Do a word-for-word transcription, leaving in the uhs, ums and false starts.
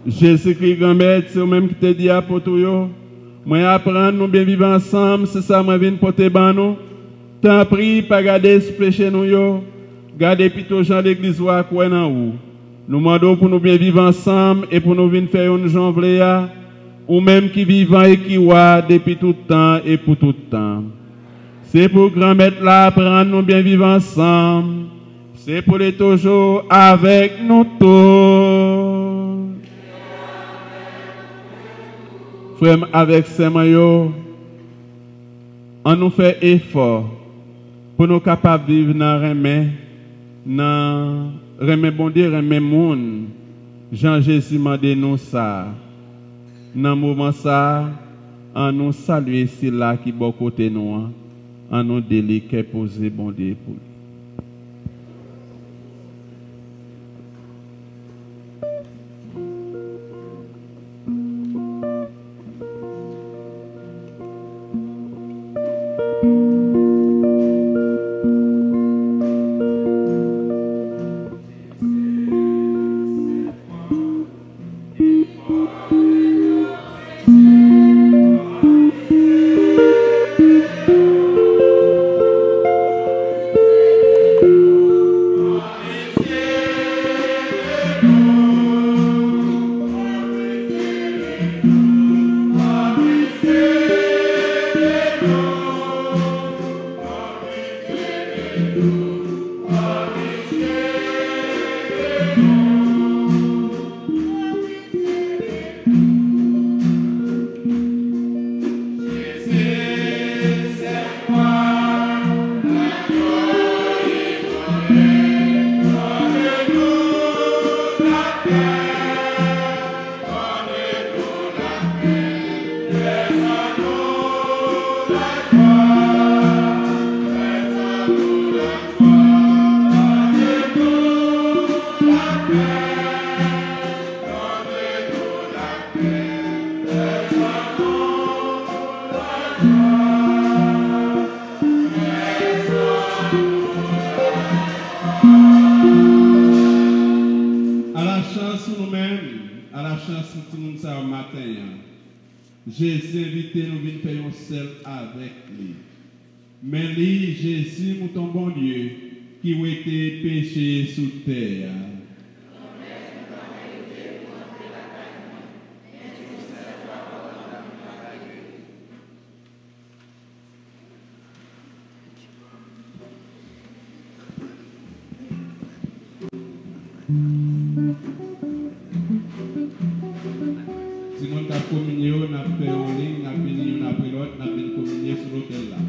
Jezikri, Granmèt, se ou menm ki te di apot ou yo, mwen aprann nou byen viv ansanm, se sa mwen vin pote ban nou. Tanpri, pa gade sou peche nou yo, gade pito jan legliz ou a kwè nan ou. Nou mande w pou nou byen viv ansanm e pou nou vin fè youn jan w vle a, ou menm ki vivan e ki wa depi tout tan e pou tout tan. Se pou Granmèt la aprann nou byen viv ansanm. Se pou li toujou avèk nou tout. Frè m avèk sè mwen yo, ann nou fè efò pou nou kapab viv nan renmen, nan renmen Bondye, renmen moun, jan Jezi mande nou sa a. Nan moman sa a, ann nou salye sila ki bò kote nou an, ann nou di li kè poze Bondye pou li. Alachans pou nou menm, alachans pou timoun sa yo maten an. Jezi envite nou vin fè yon sèl avèk li. Men li, Jezi, mouton Bondye, ki wete peche sou tè a. Timoun k ap kominye yo, n ap fè yon liy, n ap vini youn apre lòt, n ap vin kominye sou lotèl la.